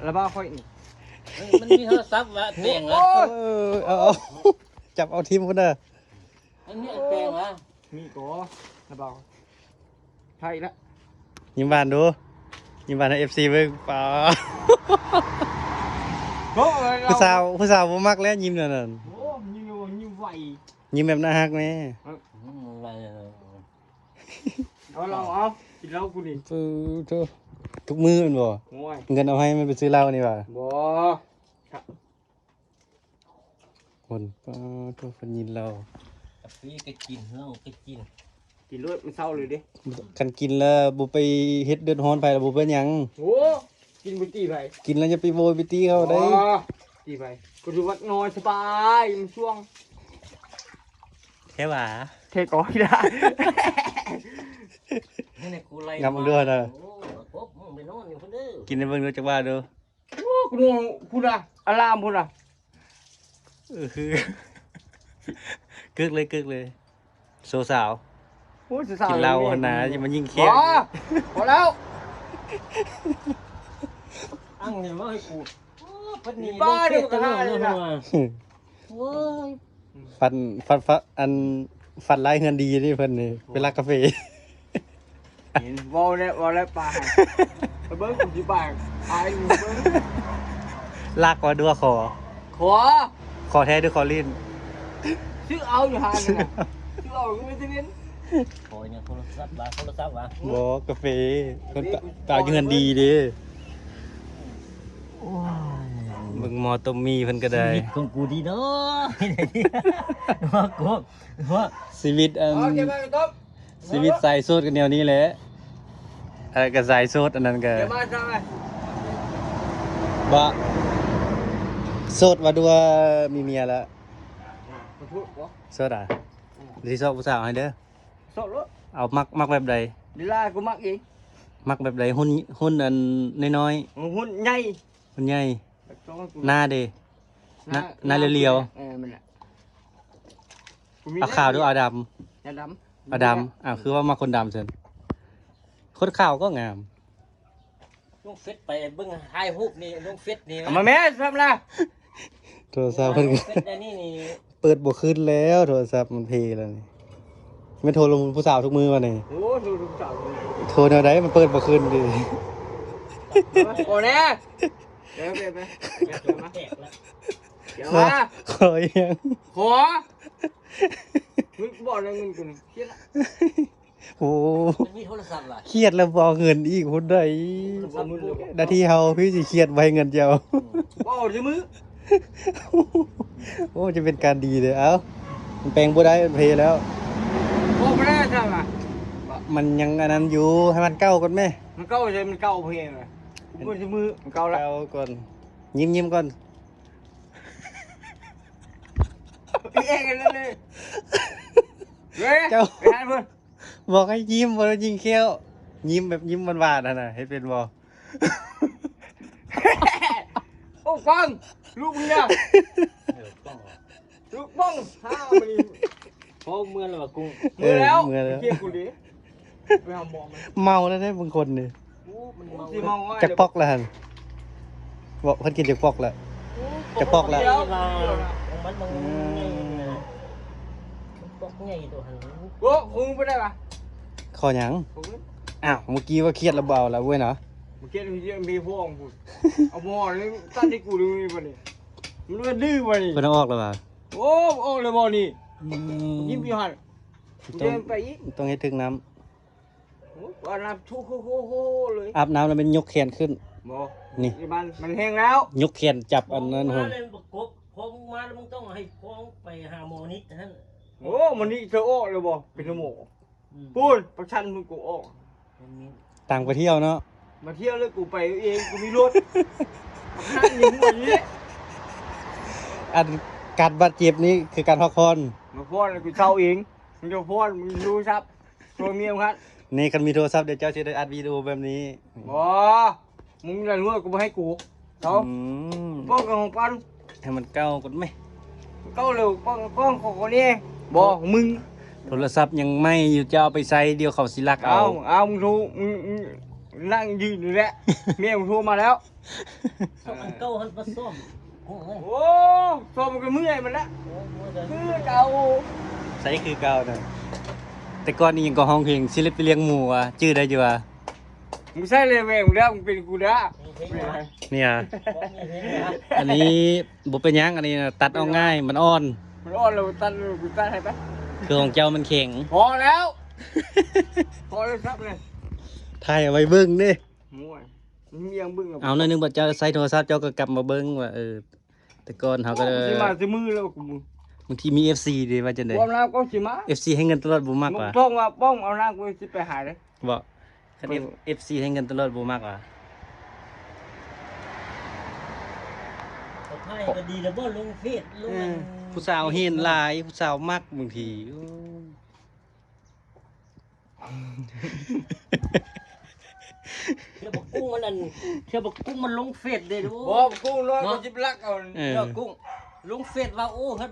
ລະບ່າວຂ້ອຍນີ້ ມັນ ມັນມີໂທລະສັບວ່າແປງ ໂອ້ ລະ ຍ ເອີ ເອົາ ເອົາ ຈັບເອົາຖິ້ມພຸ້ນເດີ ມັນມີອັນແປງລະ ມີກໍລະບ່າວ ໄທລະ ຍິ້ມຫວານດູ ຍິ້ມຫວານໃຫ້ເອັຟຊີເບິ່ງ ປາ ໂອ້ຍ ຜູ້ສາວ ຜູ້ສາວບໍ່ມັກແລ້ວຍິ້ມແນວນັ້ນ ໂອ້ ຍິ້ມ ຍິ້ມໄວ ຍິ້ມແບບໜ້າຮັກແດ່ ອືມ ເອົາເຫຼົ້າ ເອົາ ກິນເຫຼົ້າກູນີ້ ໂອ້ໂທ້ ທຸກມື້ແມ່ນບໍ່? ໂອ້ຍ ເງິນເອົາໃຫ້ມັນໄປຊື້ເຫຼົ້ານີ້ຫວາ? ບໍ່ ຄົນ ປາໂທ້ ເພິ່ນຍິນເຫຼົ້າ ກາເຟກໍກິນ ເຫຼົ້າກໍກິນ ກິນໂລດ ມັນເຊົາເລີຍເດ້ ຄັນກິນແລ້ວບໍ່ໄປເຮັດເດືອດຮ້ອນໃຜ ລະບໍ່ເປັນຫຍັງ ໂອ້ ກິນບໍ່ຕີໃຜ ກິນແລ້ວຢ່າໄປໂວຍໄປຕີເຂົາໄດ໋ ບໍ່ຕີໃຜ ກໍຢູ່ວັດນ້ອຍສະບາຍ ມັນຊ່ວງ ແທ້ຫວາ ແທ້ກໍໄດ້ ນີ້ນະ ກູໄລ່ ງຳເອົາດ້ວຍນະ ໂອ້ ກົບ ມຶງໄປນອນຢູ່ພຸ້ນເດີ ກິນໃຫ້ເບິ່ງດູ ຈັກຫວ່າດູ ໂອ້ ກູນອນພຸ້ນນະ ອາລາມພຸ້ນນະ ເອີ ຄື ກຶກເລີຍ ກຶກເລີຍ ໂຊສາວ ໂອ້ຍ ສາວໆ ກິນເຫຼົ້າຫັ້ນນະ ຢ່າມາຍິງແຄວ ພໍແລ້ວ ອັງນີ້ມາໃຫ້ກູ ໂອ້ ເພິ່ນນີ້ ບ້າ ລົງເຟສຕະຫຼອດເນາະ ເອີ ໂອ້ຍ ອືມ ຝັນ ຝັນ ຝັນ ອັນ ຝັນຮ້າຍເຮືອນດີນີ້ເພິ່ນນີ້ ໂອ້ ໄປລັກກາເຟ ເຫັນ ເວົ້າແລ້ວ ເວົ້າແລ້ວປາໃຫ້ ໄປເບິ່ງ ກູຊິປາຍ ອາຍ ເບິ່ງ ລັກວ່າດູ ຂໍ ຂໍ ຂໍແທ້ ຫຼື ຂໍຫຼິ້ນ ຊື້ເອົາຢູ່ຫັ້ນນະ ຊື້ເອົາ ຊື້ເອົາ ຄືໄປເຊເວັ່ນ ຂໍຫຍັງ ໂທລະສັບຫວາ ໂທລະສັບຫວາ ບໍ່ ກາເຟ ເພິ່ນປາ ປາຢູ່ເຮືອນດີເດ້. ໂອ້ຍ ເບິ່ງໝໍ້ຕົ້ມໝີ່ເພິ່ນກໍໄດ້ ຊີວິດຂອງກູດີເນາະ ວ່າໂກ ວ່າ ຊີວິດອັນ ເອົາເກັບໄວ້ໄປຕົ້ມ ຊີວິດສາຍໂສດກໍແນວນີ້ແຫຼະ ເອີ ກໍສາຍໂສດ ອັນນັ້ນກໍ ເກັບມາຊະ ບໍ່ ໂສດວ່າດູວ່າມີເມຍແລ້ວ ຂອໂທດບໍ່ ໂສດອະ ອືມ ຊິຊອກຜູ້ສາວໃຫ້ເດີ ໂສດໂລດ ເອົາ ມັກ ມັກແບບໃດ ເວລາກູມັກເອງ ມັກແບບໃດ ຫຸ່ນ ຫຸ່ນອັນນ້ອຍໆ ຫຸ່ນໃຫຍ່ ຫຸ່ນໃຫຍ່ ໜ້າເດ ໜ້າ ໜ້າລຽວໆ ເອີ ແມ່ນແຫຼະ ເອົາຂາວຫຼືເອົາດຳ ເອົາດຳ ເອົາດຳ ອ້າວ ຄືວ່າມັກຄົນດຳຊັ້ນ ຄົນຂາວກໍງາມ ລົງເຟສໄປເບິ່ງຖ່າຍຮູບນີ້ ລົງເຟສນີ້ ເອົາມາແມ່ ໂທລະສັບລະ ໂທລະສັບເພິ່ນ ເຟສອັນນີ້ນີ້ ເປີດບໍ່ຂຶ້ນແລ້ວ ໂທລະສັບມັນເພແລ້ວນີ້ ແມ່ນໂທລົມຜູ້ສາວທຸກມື້ວະນີ້ ໂອ້ ໂທລົມຜູ້ສາວທຸກມື້ ໂທແນວໃດ ມັນເປີດບໍ່ຂຶ້ນຕິ ໂອ້ແນ່ ເດີໄປ ໄປ ໄປ ໄປ ແຕກລະ ດຽວມາ ຂໍອີ່ຫຍັງ ຂໍ ມຶງບອກເລື່ອງເງິນກູນີ້ ຄຽດລະ ໂອ້ ມັນມີໂທລະສັບລະ ຄຽດແລ້ວບໍ່ເອົາເງິນອີກພຸ້ນໃດ ໜ້າທີ່ເຮົາຄືຊິຄຽດບໍ່ໃຫ້ເງິນເຈົ້າ ອືມ ເວົ້າຊື່ມື້ ໂອ້ ຈະເປັນການດີເດີ ເອົ້າ ມັນແປງບໍ່ໄດ້ ມັນເພແລ້ວ ບໍ່ໄດ້ຊັ້ນລະ ມັນຍັງອັນນັ້ນຢູ່ ໃຫ້ມັນເກົ່າກ່ອນແມ້ ມັນເກົ່າໃສ ມັນເກົ່າເພລະ ກູເບິ່ງຊື່ມື້ ມັນເກົ່າລະ ເກົ່າກ່ອນ ຍິ້ມໆກ່ອນ ເອກເລີຍ ເອີຍ ເຈົ້າ ໄປຫາເພິ່ນ ບອກໃຫ້ຍິ້ມ ບໍ່ໄດ້ຍິງແຂ້ວ ຍິ້ມແບບຍິ້ມຫວານໆຫັ້ນນະ ເຮັດເປັນບໍ່? ໂອ້ ຟັງ ລູກມຶງນະ ເອີ ຟັງ ລູກຟັງ ຫາມັນນີ້ ພໍເມືອແລ້ວວ່າກຸ້ງ ເອີ ເມືອແລ້ວ ເມືອແລ້ວ ໄປເກັບກູເດ້ ໄປຫາໝໍມັນ ເມົາແລ້ວເດ້ບາງຄົນນີ້ ໂອ້ ມັນເມົາ ຊິເມົາງ່າຍ ຈັກປ໋ອກລະຫັ້ນ ເວົ້າ ເພິ່ນກິນຈັກປ໋ອກລະ ໂອ້ ຈັກປ໋ອກລະ ປ໋ອກດຽວ ຂອງມັນບາງ ອືມ ປ໋ອກໃຫຍ່ໂຕຫັ້ນ ໂອ້ ຄງບໍ່ໄດ້ວະ ຂໍຫຍັງ ຄງ ອ້າວ ເມື່ອກີ້ວ່າຄຽດລະບໍ່ເອົາລະເວີຍເນາະ ເມື່ອກີ້ມີພວກພຸ້ນ ເອົາໝໍນີ້ຕັດໃຫ້ກູເລີຍບັດນີ້ ມັນວ່າດື້ບັດນີ້ ເພິ່ນເອົາອອກແລ້ວຫວາ? ໂອ້ ອອກແລ້ວບໍ່ນີ້ ອືມ ຍິ້ມຢູ່ຫັ້ນ ຕ້ອງ ເດີນໄປອີກ ຕ້ອງເຮັດຖືກນ້ຳ ໂອ້ ອາບນ້ຳທຸໂຮໂຮໂຮເລີຍ ອາບນ້ຳແລ້ວແມ່ນຍົກແຂນຂຶ້ນ ບໍ່ ນີ້ ທີ່ບ້ານມັນແຫ້ງແລ້ວ ຍົກແຂນຈັບອັນນັ້ນ ມາແລ້ວປະກົບ ພໍມາແລ້ວມຶງຕ້ອງໃຫ້ພ້ອມໄປຫາໝໍນິດຫັ້ນ ໂອ້ ໝໍນິດເຈົ້າອອກແລ້ວບໍ່ ເປັນໝໍ ອືມ ປູ້ນ ປະຊັນມຶງກູອອກ ຕ່າງໄປທ່ຽວເນາະ ມາທ່ຽວແລ້ວກູໄປເອງ ກູມີລົດ ອັນການບາດເຈັບນີ້ຄືການພັກຜ່ອນ ພັກຜ່ອນແລ້ວກູເຊົາເອງ ມຶງຈະຜ່ອນ ມຶງໂທລະສັບ ໂທເມຍຫັ້ນ ນີ້ຄັນມີໂທລະສັບ ດຽວເຈົ້າຊິໄດ້ອັດວິດີໂອແບບນີ້ ບໍ່ ມຶງນັ້ນເວີຍ ກູບໍ່ໃຫ້ກູ ເອົາ ອືມ ປ້ອງກັນຂອງປັນ ໃຫ້ມັນເກົ່າກ່ອນແມ ເກົ່າແລ້ວ ປ້ອງ ປ້ອງຂອງຄົນນີ້ ບໍ່ ຂອງມຶງ ໂທລະສັບຍັງໃໝ່ຢູ່ ເຈົ້າເອົາໄປໃຊ້ ດຽວເຂົາຊິລັກເອົາ ເອົາ ເອົາ ມຶງໂທ ມຶງ ມຶງ ນັ່ງຢືນຢູ່ແຫຼະ ເມຍໂທມາແລ້ວ. ຊອກອັນເກົ່າຫັ້ນມາຊ້ອມ. ໂອ້ຍ ໂອ້ ຊ້ອມກໍເມື່ອຍມັນລະ. ໂອ້ຍ ຄືເກົ່າ ໃສຄືເກົ່ານະ. ແຕ່ກ່ອນນີ້ຍັງກໍຮ້ອງເພງ ຊິເລັດໄປລ້ຽງໝູວ່າ ຈື່ໄດ້ຢູ່ວ່າ. ມຶງໃສ່ເລີຍແວງເດີ ມຶງເປັນກູເດີ. ນີ້ຫວາ ນີ້ຫວາ ບໍ່ມີເພງຫວາ. ອັນນີ້ບໍ່ເປັນຫຍັງ ອັນນີ້ນະ ຕັດອອກງ່າຍ ມັນອ່ອນ. ມັນອ່ອນແລ້ວຕັດ ຕັດໃຫ້ໄປ. ຄືຂອງເຈົ້າມັນແຂງ. ພໍແລ້ວ ພໍແລ້ວ ຊັບເລີຍ. ຖ່າຍເອົາໄວ້ເບິ່ງເດ້. ໂອ້ຍ ມີຫຍັງເບິ່ງ. ເອົາໜ້ອຍໜຶ່ງ ບັດເຈົ້າໃຊ້ໂທລະສັບ ເຈົ້າກໍກັບມາເບິ່ງວ່າ ເອີ ແຕ່ກ່ອນເຮົາກໍ ໂອ້ ຊິມາຊິມື້ແລ້ວກູ. ບາງທີມີເອັຟຊີເດ້ ວ່າຈັ່ງໃດ? ພວກລາວກໍຊິມາ. ເອັຟຊີໃຫ້ເງິນຕະຫຼອດ ບໍ່ມັກຫວາ? ຕ້ອງວ່າປ້ອງເອົານາງ ກູຊິໄປຫາເດ້. ບໍ່ ຄັນເອັຟ ເອັຟຊີໃຫ້ເງິນຕະຫຼອດ ບໍ່ມັກຫວາ? ກໍຖ່າຍກໍດີແລ້ວບໍ່ ລົງເຟສ ລົງອັນ ເອີ ຜູ້ສາວເຫັນຫຼາຍ ຜູ້ສາວມັກບາງທີ. ໂອ້ ເທື່ອບັກກຸ້ງມັນອັນ ເທື່ອບັກກຸ້ງມັນລົງເຟສເດ້. ໂອ້ ບໍ່ ບັກກຸ້ງນ້ອຍ ເນາະ ມັນຊິໄປລັກເອົາ. ເອີ ເນາະ ກຸ້ງລົງເຟສວ່າ ໂອ້ ເຮືອນ